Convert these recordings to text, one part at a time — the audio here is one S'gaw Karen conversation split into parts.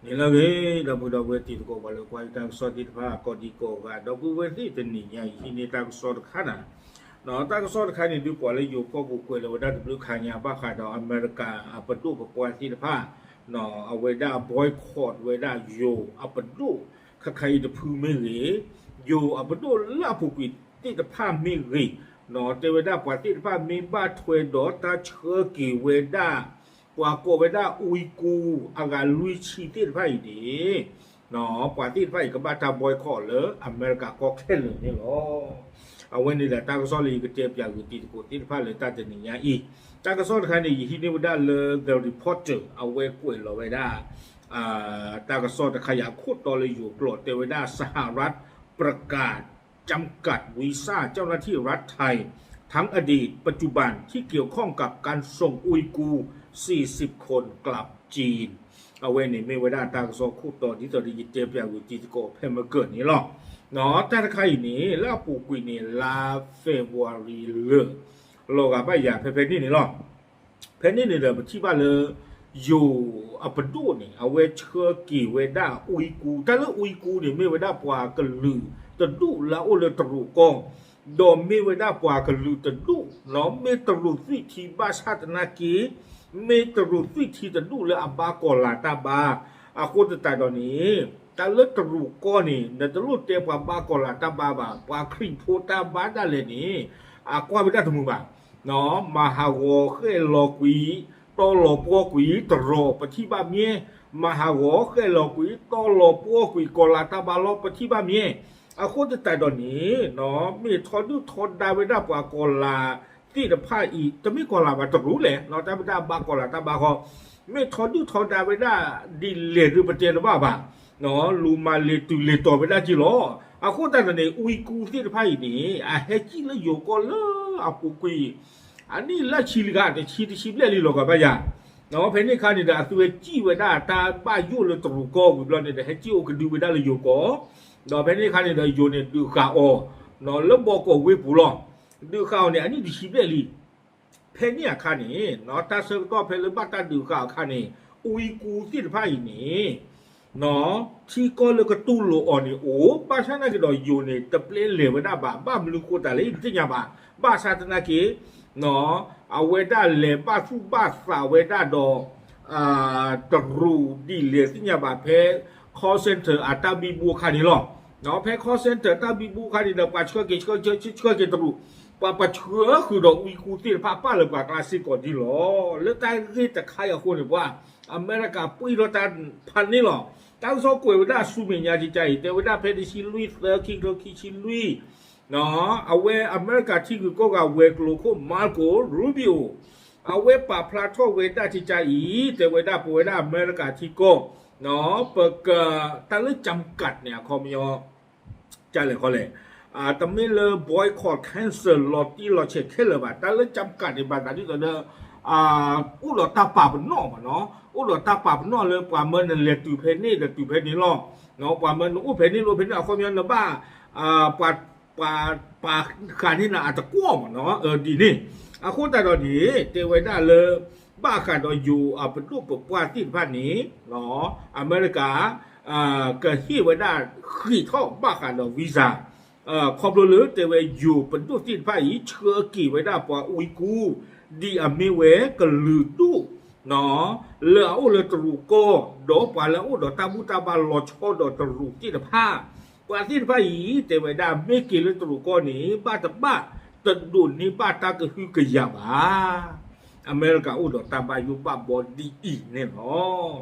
ဟ့ၣ်လီၤဂ့ၤ ဒီပုၢ်ဝဲၢ်တံၤသကိး ပှၤလၢကွၢ်ယတၢ်ကစီၣ်သ့ၣ်တဖၣ် ကိးဒံကိးဂၤ ဒီပုၢ်ဝဲၢ်သ့ၣ် တနံၤညါအံၤ ဟံးန့ၢ်တၢ်ကစီၣ်တခါနၤ, တၢ်ကစီၣ်တခါန့ၣ် ဒုးကွၢ်လၢယိၤကီၢ်ပူၤကွဲးလီၤဝဲဒၣ်တဘျုးခါညါ ဘၣ်ဃးဒီးအမဲရကၤအပဒိၣ်ပပှၢ်သ့ၣ်တဖၣ် အဝဲဒၣ် boycott ဝဲဒၣ်ယိၤအပဒိၣ် ခဲခါအံၤတဖုမ့ၢ်ဂ့ၤ, ယိၤအပဒိၣ်လၢအပူၤကွံာ်သ့ၣ်တဖၣ်မ့ၢ်ဂ့ၤ, တဲဝဲဒၣ်ပှၤသ့ၣ်တဖၣ်မ့ၢ်ဘၣ်ထွဲဒီးတၢ်ဆှၢက့ၤဝဲဒၣ် ပှၤကိးဝဲဒၣ် ဝံကူအဂၤလွံၢ်ဆံသ့ၣ်တဖၣ်အံၤန့ၣ် ပှၤသ့ၣ်တဖၣ်အံၤကဘၣ်တၢ် boycott လၢအမဲရကၤကီၢ်ခဲလၢာ်န့ၣ်လီၤ. အဝဲန့ၣ်ဒီးတၢ်ကစီၣ်လၢယကတဲပၠးဂုာ်တံၤသကိးသ့ၣ်တဖၣ်လၢတၢ်တနံၤညါအံၤ, တၢ်ကစီၣ်တခါန့ၣ် ယဟံးန့ၢ်ဝဲဒၣ်လၢ The Reporter အဝဲကွဲးလီၤဝဲဒၣ် တၢ်ကစီၣ်တခါအံၤအခိၣ်တီလၢယိၤကျိာ် တဲဝဲဒၣ် สหรัฐประกาศจำกัดวีซ่าเจ้าหน้าที่รัฐไทยทั้งอดีตปัจจุบันที่เกี่ยวข้องกับการส่งอุยกูร์สี่สิบคนกลับจีน အဝဲန့ၣ်မ့ၢ်ဝဲဒၣ်တၢ်ကစီၣ်ခိၣ်တီဒ်သိးဒီးယတဲပၠးဂုာ်တံၤသကိးဖဲမုၢ်ကၢၢ်န့ၣ်လီၤ. တၢ်တခါအံၤန့ၣ် လၢအပူၤကွံာ်န့ၣ် လါ February လၢာ် လီၤဂာ်ဘၣ်ယၤဖဲဖဲန့ၣ်န့ၣ်လီၤ. ဖဲန့ၣ်န့ၣ်ဒီး ပထံၣ်ဘၣ်လၢ ယိၤအပဒိၣ်န့ၣ် အဝဲဆှၢက့ၤဝဲဒၣ် ဝံကူ, တၢ်လၢ ဝံကူန့ၣ် မ့ၢ်ဝဲဒၣ်ပှၤကလုာ်တဒူၣ်လၢအအိၣ်လၢတရူးကီၢ်, ဒီးမ့ၢ်ဝဲဒၣ်ပှၤကလုာ်တဒူၣ် မ့ၢ်တရူးသွံၣ်ထံဘၣ်ဆၣ်သနာ်က့ မ့ၢ်တရူးသွံၣ်ထံတဒူၣ်လၢအဘါကီၤလၤတၢ်ဘါ, အဃိသတးဒီးန့ၣ် တၢ်လၢတရူးကီၢ်န့ၣ် နတလိၣ်တဲပှၤဘါကီၤလၤတၢ်ဘါဘၣ်, ပှၤခရံာ်ဖိတၢ်ဘါဒၣ်လဲာ်န့ၣ် အကွၢ်ဝဲဒၣ်တမုာ်ဘၣ် မၤဟးဂီၤဃဲၣ်လီၤကွံာ် တီလီၤပှီၢ်ကွံာ်တရူး ပထံၣ်ဘၣ်မ့ၢ်, မၤဟးဂီၤဃဲၣ်လီၤကွံာ် တီလီၤပှီၢ်ကွံာ် ကီၤလၤတၢ်ဘါလီၤ ပထံၣ်ဘၣ်မ့ၢ်. အဃိသတးဒီးန့ၣ် မ့ၢ်ထီဒုၣ်ထီဒါဝဲဒၣ်ပှၤကီၤလၤသ့ၣ်တဖၣ်အံၤ တမ့ၢ်ကီၤလၤဘၣ် တရူးလဲၣ် တၢ်ဝဲဒၣ်ဘါကီၤလၤတၢ်ဘါဃီ, မ့ၢ်ထီဒုၣ်ထီဒါဝဲဒၣ်ဒ်လဲၣ်ဒုးပတဲတဘၣ်ဘၣ် လူၤမၤလ့ၤတုၤလ့ၤတီၤဝဲဒၣ်က့လီၤ. အဃိသတးဒီးန့ၣ် ဝံကူသ့ၣ်တဖၣ်အံၤန့ၣ် အဟဲကံၣ်လၢယိၤကီၢ်လၢအပူၤကွံာ် အနံၣ်လၢဆံလံဂၤ တဆံတဆံဘျဲၣ်လံလီၤဂာ်ဘၣ်ယၤ, ဖဲန့ၣ်အခါန့ၣ်ဒီး အသုဝဲကံၣ်ဝဲဒၣ်တၢ်ဘၣ်ယိၣ်လၢတရူးကီၢ်ဝံၤဘျီန့ၣ်ဒီး ဟဲကံၣ်အိၣ်ကဒုဝဲဒၣ်လၢယိၤကီၢ်, ဒီးဖဲန့ၣ်အခါန့ၣ်ဒီး ယိၤန့ၣ်ဒုးဃာ်အီၤ လၢဘီကီၢ်ဝ့ၢ်ပူၤလီၤ. ဒုးဃာ်အီၤန့ၣ် အနံၣ်တဆံဘျဲၣ်လံ. ဖဲန့ၣ်အခါန့ၣ် တၢ်ဆၢကတီၢ်ဖဲလၢဘၣ်တၢ်ဒုးဃာ်အခါန့ၣ် ဝံကူသ့ၣ်တဖၣ်အံၤန့ၣ် ထံကီၢ်လၢကတူၢ်လိာ်အီၤန့ၣ်အိၣ်, ဘၣ်ဆၣ်သနာ်က့ဒီး ယိၤန့ၣ် တပျဲလဲၤဝဲဒၣ်ဘၣ်, ဘၣ်မနုၤဃိသတးလဲၣ် ယတသ့ၣ်ညါဘၣ်. ဘၣ်ဆၣ်သနာ်က့ အဝဲဒၣ်လဲၤဘၣ်သူၣ်ဘၣ်သးဝဲဒၣ်ဒီး တရူးဒ်လဲၣ်သ့ၣ်ညါဘၣ်ဖဲ call center အတၢ်ဘံဘူအခါန့ၣ်လီၤ. ဖဲ call center တၢ်ဘံဘူအခါန့ၣ်ဒီး ပှၤဆှၢက့ၤ ဆှၢက့ၤ ဆှၢက့ၤတရူး, ပှၤပဆှၢဃုာ်ဒီးဝံကူသ့ၣ်တဖၣ်ပာ်လၢပှၤကျါစ့ၢ်ကီးဒ်လီၤ. လၢတၢ်ဂ့ၢ်တခါအံၤအဃိန့ၣ် ပှၤအမဲရကၤပှံၢ်ထီၣ်တၢ်ဖးန့ၣ်လီၤ. တၢ်ကစီၣ်ကွဲးဝဲဒၣ်ဆူမဲာ်ညါကကါအံၤ တဲဝဲဒၣ်ဖဲတဆံလွံၢ်သၢ ခံကထိခံဆံလွံၢ် အဝဲအမဲရကၤထံဂုၤကီၢ်ဂၤဝဲၤကျိၤခိၣ် Marco Rubio အဝဲပာ်ဖျါထီၣ်ဝဲဒၣ်ကကါအံၤ တဲဝဲဒၣ်ပဝဲဒၣ်အမဲရကၤထံကီၢ် ပက တၢ်လၢ จำกัด န့ၣ် အခီပညီ ကလဲၣ်ခီလဲၣ် တမ့ၢ်လၢ boycott cancel လီၤတံၢ်လီၤဆဲးခဲလၢာ်ဘၣ်. တၢ်လၢ จำกัด န့ၣ် ဘၣ်သးဒ်သိးဒီး အိၣ်ဒီးတၢ်ပာ်ပနီၣ်မ့ၢ်နီၤ, အိၣ်ဒီးတၢ်ပာ်ပနီၣ်လၢပှၤမၢနလဲၤတုၤဖဲန့ၣ်ဒီးတုၤဖဲန့ၣ်လီၤ. ပှၤမၢနအိၣ်ဖဲန့ၣ်လၢဖဲန့ၣ် အခီပညီနဘၣ် ပှၤ ပှၤဃာ်န့ၢ်နၤအတကွီၢ်မ့ၢ်နီၤ ဒ်န့ၣ်. အဃိသတးဒီးန့ၣ် တဲဝဲဒၣ်လၢ ဘၣ်ဃးဒီးယိၤအပဒိၣ်ပပှၢ်သ့ၣ်တဖၣ်န့ၣ် အမဲရကၤ ကဟ့ၣ်ဝဲဒၣ်ဃ့ၢ်ထီၣ်ဘၣ်ဃးဒီး visa ခီဖျိလၢတဲဝဲယိၤပဒိၣ်သ့ၣ်တဖၣ်အံၤ ဆှၢက့ၤဝဲဒၣ်ပှၤဝံကူ ဒ်အမ့ၢ်ဝဲကလုာ်ဒူၣ် လၢအအိၣ်လၢတရူးကီၢ် ဒီးပှၤလၢအအိၣ်ဒီးတၢ်ဘူၣ်တၢ်ဘါလီၤဆီဒီးတရူးသ့ၣ်တဖၣ် ပှၤသ့ၣ်တဖၣ်အံၤ တဲဝဲဒၣ် မ့ၢ်က့ၤလၢတရူးကီၢ်န့ၣ် ဘၣ်တဘၣ်တဒိးန့ၢ်ဘၣ်တၢ်ကဟုကယာ်ဘၣ်. အမဲရကၤအိၣ်ဒီးတၢ်ဘၣ်ယိၣ်ဘၣ်ဘီဒ်အံၤန့ၣ်လီၤ.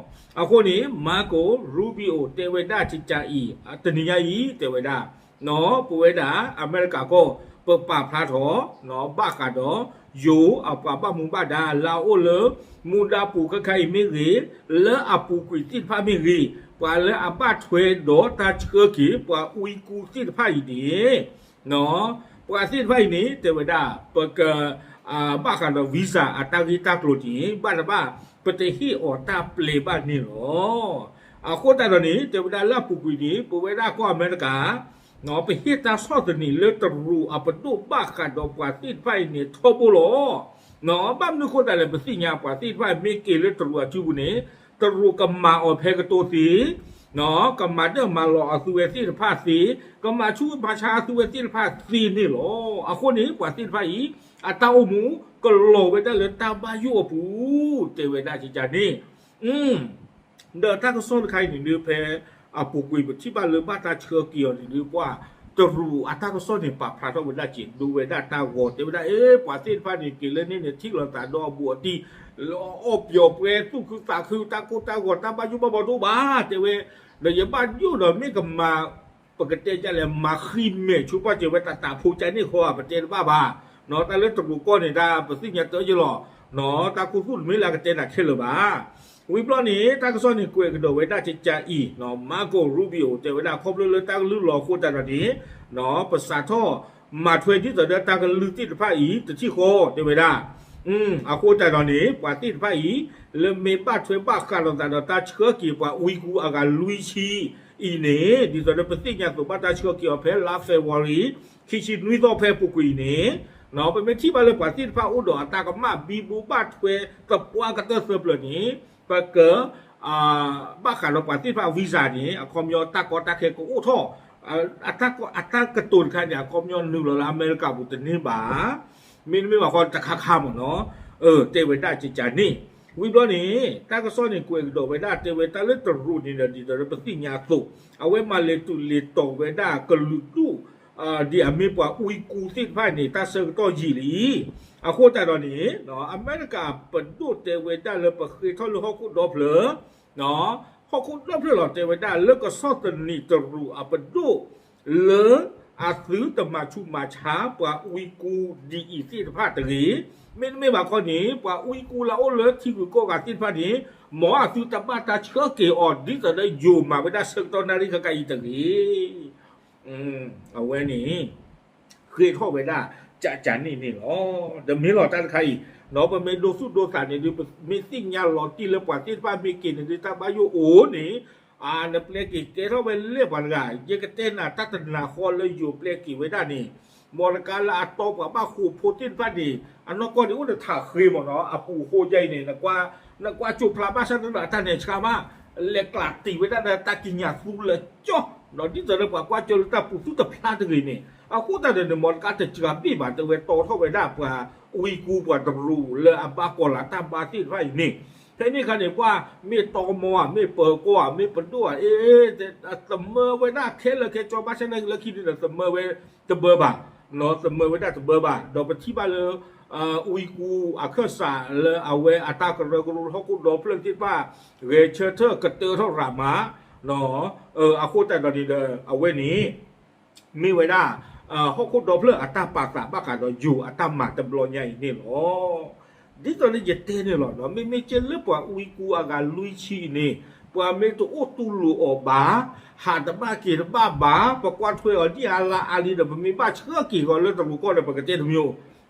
အဃိန့ၣ် Marco Rubio တဲဝဲဒၣ်ကကါအံၤ တနံၤညါအံၤ တဲဝဲဒၣ် ပဝဲဒၣ်အမဲရကၤကီၢ် ပပာ်ဖျါထီၣ် ဘၣ်ဃးဒီး ယိၤအပှၤဘၣ်မူဘၣ်ဒါလၢအအိၣ်လၢ မူဒါပူၤခဲခါအံၤမ့ၢ်ဂ့ၤ, လၢအပူၤကွံာ်သ့ၣ်တဖၣ်မ့ၢ်ဂ့ၤ, ပှၤလၢအဘၣ်ထွဲဒီးတၢ်ဆှၢက့ၤ ပှၤဝံကူသ့ၣ်တဖၣ်အံၤန့ၣ် ပှၤသ့ၣ်တဖၣ်အံၤန့ၣ် တဲဝဲဒၣ် ပက ဘၣ်ဃးဒီး visa အတၢ်ဂ့ၢ်တၢ်ကျိၤန့ၣ် ဘၣ်တဘၣ် ပတဟ့ၣ်အီၤတၢ်ပျဲဘၣ်န့ၣ်လီၤ. အဃိသတးဒီးန့ၣ် တဲဝဲဒၣ်လၢအပူၤကွံာ်န့ၣ် ပဝဲဒၣ်ကီၢ်အမဲရကၤ ပဟ့ၣ်တၢ်ဆီၣ်သနံးလၢတရူးအပဒိၣ်ဘၣ်ဃးဒီးပှၤသ့ၣ်တဖၣ်အံၤန့ၣ်ထီဘိလီၤ. ဘၣ်မနုၤဃိသတးလဲၣ် ပသ့ၣ်ညါပှၤသ့ၣ်တဖၣ်မ့ၢ်က့ၤလၢတရူးအစုပူၤန့ၣ် တရူးကမၤအီၤဖဲကတိၤသ့, ကမၤဒၢၣ်မၤလီၤအသုဝဲသ့ၣ်တဖၣ်သ့, ကမၤဆူးမၤဆါအသုဝဲသ့ၣ်တဖၣ်သ့န့ၣ်လီၤ. အဃိန့ၣ် ပှၤသ့ၣ်တဖၣ်အံၤ အတၢ်အိၣ်မူ ကလီၤဝဲဒၣ်လၢတၢ်ဘၣ်ယိၣ်အပူၤ တဲဝဲဒၣ်ကကန့ၣ် ဒီးတၢ်ကစီၣ်တခါအံၤန့ၣ်ဒုး ဖဲအပူၤကွံာ် ပထံၣ်ဘၣ်လၢဘၣ်တၢ်ဆှၢက့ၤအီၤန့ၣ်ဒုး ပှၤတရူးအတၢ်ကစီၣ်န့ၣ် ပာ်ဖျါထီၣ်ဝဲဒၣ်စ့ၢ် ဒိဝဲဒၣ်တၢ်ဂီၤ တဲဝဲဒၣ် အ့ ပှၤသ့ၣ်တဖၣ်န့ၣ် က့ၤလၢန့ၣ်န့ၣ် ထံၣ်လိာ်သးဒီးအဘူးအတံၢ် လၢအီၣ်ပျီၤပှဲၤ သူၣ်ခုသးခု တၢ်ကိၢ်တၢ်ဂီၤ တၢ်ဘၣ်ယိၣ်ဘၣ်ဘီတအိၣ်ဘၣ် တဲဝဲ, ဒီးယဘၣ်ယိၣ်ဒီးမ့ၢ်ကမၤ ပကတဲဒ်လဲၣ် မၤဃံးမဲာ်ဆူပှၢ်စၢၤဝဲတၢ်တးဖိကန့ၣ်ဃီဧါ ပတဲတဘၣ်ဘၣ်, တၢ်လၢတရူးကီၢ်န့ၣ် တၢ်ပသ့ၣ်ညါတယုၢ်လီၤ, တၢ်ခူသူၣ်တမ့ၢ်လၢအကတဲနၤခဲလၢာ်ဘၣ်. ဝံၤဘျီန့ၣ် တၢ်ကစီၣ်န့ၣ်ကွဲးကဒီးဝဲဒၣ်ကကအံၤ Marco Rubio တဲဝဲဒၣ် ခီဖျိလၢတၢ်ကလုၢ်လီၤအဃိသတးဒီးန့ၣ် ပစးထီၣ်မၤထွဲဒ်သိးဒီးတၢ်ကလုၢ်သ့ၣ်တဖၣ်အံၤ တထံၣ်ဃီ တဲဝဲဒၣ် အဃိသတးဒီးန့ၣ် ပှၤသ့ၣ်တဖၣ်အံၤ လၢမ့ၢ်ဘၣ်ထွဲဘၣ်ဃးလိာ်သးဒီးတၢ်ဆှၢက့ၤပှၤဝံကူအဂၤလွံၢ်ဆံအံၤန့ၣ် ဒ်သိးဒီးပသ့ၣ်ညါသိးဘၣ်တၢ်ဆှၢက့ၤအီၤဖဲလါ February ခံဆံနွံသီဖဲအပူၤကွံာ်အံၤန့ၣ် ပမ့ၢ်ထံၣ်ဘၣ်လၢပှၤသ့ၣ်တဖၣ်အိၣ်ဒီးအတၢ်ကမၣ်ဘံဘူဘၣ်ထွဲသပှၢ်ကတၢၢ်သၢဖျၢၣ်န့ၣ် ပက ဘၣ်ဃးဒီးပှၤသ့ၣ်တဖၣ် visa န့ၣ် အခီပညီတၢ်ကီတၢ်ခဲကအိၣ်ထီၣ် အတၢ်ကတိၤတခါန့ၣ် အခီပညီနုာ်လီၤလၢအမဲရကၤပူၤတန့ၢ်ဘၣ်, မ့တမ့ၢ်ဘၣ်ဃီတခါခါမ့ၢ်နီၤ, တဲဝဲဒၣ်ကကန့ၣ်, ဝံၤဘျီန့ၣ် တၢ်ကစီၣ်န့ၣ်ကွဲးကဒီးဝဲဒၣ် တဲဝဲတၢ်လၢတရူးန့ၣ်ဒီး ဒ်သိးဒီးပသ့ၣ်ညါအသိး အဝဲမၤလဲၤတုၤလဲၤတီၤဝဲဒၣ်ကလုာ်ဒူၣ် ဒ်အမ့ၢ်ပှၤဝံကူသ့ၣ်တဖၣ်န့ၣ် တၢ်ဆၢကတီၢ်ယံာ်လံ အဃိသတးဒီးန့ၣ် အမဲရကၤပဒိၣ်တဲဝဲဒၣ်လၢပဃ့ထီၣ်လၢဟီၣ်ခိၣ်ဒီဖျၢၣ် ဟီၣ်ခိၣ်ဒီဖျၢၣ်လီၤ တဲဝဲဒၣ်လၢကဆီၣ်သနံးတရူးအပဒိၣ် လၢအသုတမၤဆူးမၤဆါပှၤဝံကူဒ်အံၤသ့ၣ်တဖၣ်တဂ့ၤ, မ့တမ့ၢ်ဘၣ်ခီန့ၣ် ပှၤဝံကူလၢအအိၣ်လၢထံဂုၤကီၢ်ဂၤသ့ၣ်တဖၣ်န့ၣ် မ်အသုတဘၣ်တၢ်ဆှၢက့ၤအီၤ ဒ်သိးဒီးယိၤမၤဝဲဒၣ်ဆၢကတီၢ်နၣ်ရံၣ်ဃၣ်ဃၣ်အံၤတဂ့ၤ အဝဲန့ၣ် ဃ့ထီၣ်ဝဲဒၣ်ကကန့ၣ်န့ၣ်လီၤ. တမ့ၢ်လီၤတၢ်တခါအံၤ ဒီးပမ့ၢ်ဒိသူၣ်ဒိသးန့ၣ်ဒုး ပမ့ၢ်သ့ၣ်ညါလီၤတံၢ်လၢပှၤသ့ၣ်တဖၣ်မ့ၢ်က့ၤန့ၣ်ဒုး တၢ်ဘၣ်ယိၣ်အိၣ်န့ၣ် နပျဲက့ၤကဲထီၣ်ဝဲလဲၣ်ပှၤတဂၤ, ယကတဲနၤတၢ်တနၤဃီလၢယိၤပျဲက့ၤဝဲဒၣ်န့ၣ် မ်တကါလၢအတီပှၤဘၣ်ဃိာ်ဖိသ့ၣ်တဖၣ်န့ၣ် အနီၢ်ကီၢ်န့ၣ်အိၣ်ဒီးထးဃ့မ့ၢ်နီၤ အပူၤဃိယါအံၤန့ၣ် နကွၢ်ကၠိဖျါဘၣ်ဆၣ်သနာ်က့ တၢ်နဲၣ်ဆှါမး လဲၤကျးတံာ်ဝဲဒၣ်ဒီးတၢ်ကံးညာ်သူလၢာ်ကၠီ ဒီးဒ်သိးလၢပှၤကွၢ်ကၠိလၢတၢ်ပူၤသူတဖျါတဂ့ၤန့ၣ် အဃိသတးဒီးန့ၣ် မ်တကါတစှၤဘ့ၣ်ဘၣ် တဲဝဲတီထီၣ်ဝဲဒၣ်ပှၤဝံကူပှၤတရူးလၢအဘၣ်ကီၤလၤတၢ်ဘါသ့ၣ်တဖၣ်အံၤန့ၣ် ဖဲန့ၣ်အခါန့ၣ် ပှၤမ့ၢ်တီမီၤဧါ မ့ၢ်ပၢၤကီၢ်ဧါ မ့ၢ်ပဒိၣ်ဧါ အ့ သမၢဝဲဒၣ်ခဲလၢာ်ခဲဆ့ဘၣ်ဆၣ်သနာ်က့လၢခံန့ၣ်ဒီး သမၢဝဲတဘၢဘၣ် သမၢဝဲဒၣ်တဘၢဘၣ် ဒီးပထံၣ်ဘၣ်လၢ ဝံကူအခၢၣ်စးလၢအဝဲအတၢ်ကရၢကရိဟီၣ်ခိၣ်ဒီဖျၢၣ်သ့ၣ်တဖၣ် ဂဲၤဆၢထၢၣ်ကတၢၢ်ထီၣ်ရၤမး အဃိသတးဒီးန့ၣ်ဒီး အဝဲန့ၣ် မ့ၢ်ဝဲဒၣ် ဟီၣ်ခိၣ်ဒီဖျၢၣ်အတၢ်ပာ်သးဘၣ်ဃးဒီးယိၤအတၢ်မၤတဘျီညါအံၤန့ၣ်လီၤ. ဒ်သိးလၢယတဲန့ၣ်လီၤ မ့မ့ၢ်ကဲလၢပှၤဝံကူအဂၤလွံၢ်ဆံအံၤန့ၣ် ပှၤမ့ၢ်တအိၣ်တူၢ်လိာ်အီၤဘၣ် ဟးတဘၣ်က့ၤတဘၣ်ဘၣ် ပကွၢ်ထွဲအီၤဒ်အါလါအါလံဒီး ပမ့ၢ်ဘၣ်ဆှၢက့ၤဃီၤလၢတရူးကီၢ်ဒီး ပကတဲတမံၤ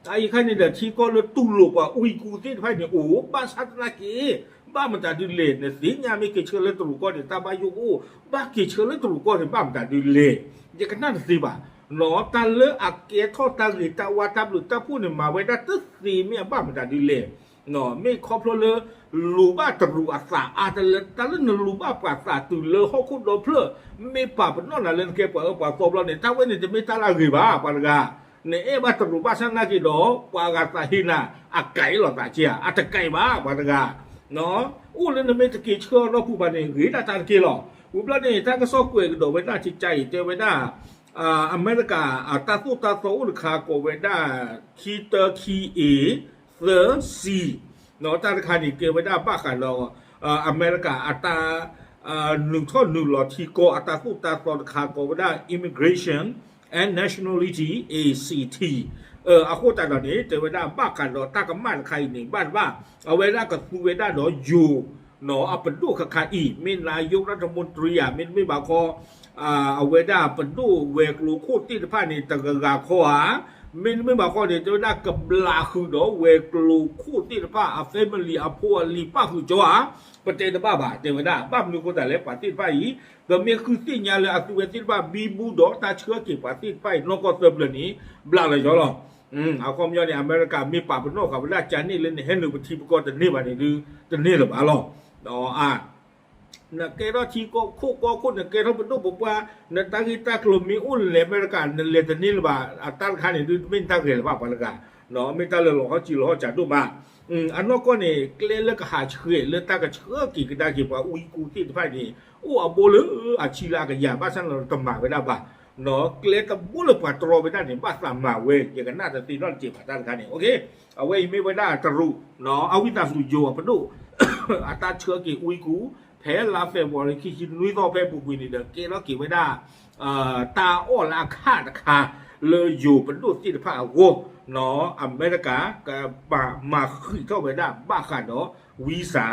အအံၤခါန့ၣ်ဒီး ထံကီၢ်လၢတူၢ်လိာ်ပှၤဝံကူသ့ၣ်တဖၣ်န့ၣ်အိၣ် ဘၣ်ဆၣ်သနာ်က့ ဘၣ်မတၤဒုလဲၣ် နသ့ၣ်ညါမ့ၢ်က့ၤဆှၢလၢတရူးကီၢ်န့ၣ် တၢ်ဘၣ်ယိၣ်ကအိၣ် ဘၣ်က့ၤဆှၢလၢတရူးကီၢ်န့ၣ် ဘၣ်မတၤဒုလဲၣ် ယကနၣ်တသ့ဘၣ် နီၤ တၢ်လၢအကဲထီၣ်တၢ်ဂ့ၤတၢ်ဝါတၢ်ဘျုးတၢ်ဖှိၣ်န့ၣ် မၤဝဲဒၣ်တသ့မ့ၢ်အဘၣ်မတၤဒုလဲၣ် မ့ၢ်ခီဖျိလၢ လူၤဘၣ်တရူးအသးအါတလၢ တၢ်လၢနလူၤဘၣ်ပှၤသးတုၤလၢဟီၣ်ခိၣ်ဒီဖျၢၣ် မ့ၢ်ပာ်ပနီၣ်နၤလၢနကဲပှၤအၢပှၤသီဘျီန့ၣ် တၢ်ဝဲန့ၣ်တမ့ၢ်တၢ်လၢအဂ့ၤဘၣ် ပှၤတဂၤ နအဲၣ်ဘၣ်တရူးဘၣ်ဆၣ်သနာ်က့ဒီး ပှၤအဂၤသးဟ့နၤ အကဲလီၤသးက့ဧါ အတကဲဘၣ် ပှၤတဂၤ အိၣ်လၢနမ့ၢ်တက့ၤဆှၢအီၤဒီးပူၤဘၣ်န့ၣ် ဂ့ၤဒၣ်တၢ်တက့ၢ်လီၤ. ဝံၤဘျီန့ၣ် တၢ်ကစီၣ်ကွဲးကဒီးဝဲဒၣ်ကကအံၤ တဲဝဲဒၣ် အမဲရကၤအတၢ်သိၣ်တၢ်သီအိၣ်တခါကိးဝဲဒၣ် ခံတၢခံအံၤ သၢစံ တၢ်တခါန့ၣ် ကဲဝဲဒၣ်ဘၣ်ဃးဒီး အမဲရကၤအတၢ် နုာ်ထီၣ်နုာ်လီၤထံကီၢ်အတၢ်သိၣ်တၢ်သီတခါကိးဝဲဒၣ် Immigration and Nationality Act အဃိသတးဒီးန့ၣ် တဲဝဲဒၣ်ဘၣ်ဃးဒီးတၢ်ကမၣ်တခါအံၤန့ၣ် ဘၣ်တဘၣ် အဝဲဒၣ်ကသူဝဲဒၣ်ဒီးယိၤ နီၤ အပဒိၣ်ခါခါအံၤ မ့ၢ်နၤယိၤရၣ်တမူတြံဧါ မ့တမ့ၢ်ဘၣ်ခီ အဝဲဒၣ်ပဒိၣ်ဝဲၤကျိၤခိၣ်သ့ၣ်တဖၣ်န့ၣ် တဂၤဂၤခီဧါ မ့တမ့ၢ်ဘၣ်ခီန့ၣ် တဲဝဲဒၣ်ကဘျးဃုာ်ဒီးဝဲၤကျိၤခိၣ်သ့ၣ်တဖၣ်အ family အဖိအလံၤပၣ်ဃုာ်ကၠီဧါ ပတဲတဘၣ်ဘၣ် တဲဝဲဒၣ် ဘၣ်မနုၤအဃိသတးလဲၣ် ပှၤသ့ၣ်တဖၣ်အံၤ ပမ့ၢ်ဃုသ့ၣ်ညါလၢအသုဝဲသ့ၣ်တဖၣ် ဘံဘူဒီးတၢ်ဆှၢက့ၤပှၤသ့ၣ်တဖၣ်အံၤ နီၢ်ကီၢ်သၢဖျၢၣ်န့ၣ် ဘျးလီၤယီၤလီၤ အခီပညီန့ၣ် အမဲရကၤမ့ၢ်ပာ်ပနီၣ်ဃာ်ဝဲဒၣ်ကန့ၣ်လၢနဟဲနုာ်ပထံပကီၢ်တန့ၢ်ဘၣ်န့ၣ်ဒုး တန့ၢ်လၢၤဘၣ်လီၤ အ နကဲထီၣ်ထံကီၢ်ခိၣ်ကီၢ်ခိၣ် နကဲထီၣ်ပဒိၣ်ပပှၢ် နတၢ်ဂ့ၢ်တၢ်ကျိၤမ့ၢ်အိၣ်လဲၤအမဲရကၤ နလဲၤတန့ၢ်လၢၤဘၣ်. အတၢ်တခါန့ၣ်ဒုး တမ့ၢ်နတၢ်ဂဲၤလၢၤဘၣ် ပှၤတဂၤ, မ့ၢ်တၢ်လၢလီၤဟီၣ်စံလီၤဟီၣ်စးဒိၣ်မး. အနီၢ်ကီၢ်န့ၣ် ကျဲလၢကဟးဆှဲးလၢတၢ်ကဆှၢက့ၤကဒါက့ၤပှၤဝံကူသ့ၣ်တဖၣ်န့ၣ် အိၣ်အဘိလၢအဆံလၢအကယၤ ဘၣ်ဆၣ်န့ၣ်တမၤဝဲဒၣ်ဘၣ်. ကျဲတဘိလၢပှၤတြီဝဲဒၣ်န့ၣ် ဘၣ်သးမၤဝဲ ယကနၣ်တသ့နီတစဲးဘၣ်တၢ်တခါန့ၣ် အဝဲအံၤမ့ၢ်ဝဲဒၣ်တရူး အဝံသးစူၤယိၤအပဒိၣ် အတၢ်ဆှၢက့ၤဝံကူ ဖဲလါ February ခံဆံနွံသီဖဲအပူၤကွံာ်န့ၣ်ဒီး ကဲထီၣ်က့ၤဝဲဒၣ် တၢ်အီၣ်လၢအခါတခါ လၢယိၤပဒိၣ်သ့ၣ်တဖၣ်အဂီၢ်, အမဲရကၤ ကဘၣ်မၤဃံးထီၣ်ဝဲဒၣ်ဘၣ်ဃးဒီး visa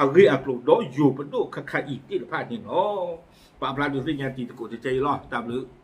အဂ့ၢ်အကျိၤဒီးယိၤပဒိၣ်ခဲခါအံၤသ့ၣ်တဖၣ်န့ၣ်လီၤ. ပာ်ဖျါဒုးသ့ၣ်ညါတံၤသကိးတကဲအံၤလီၤ. တၢ်ဘျုး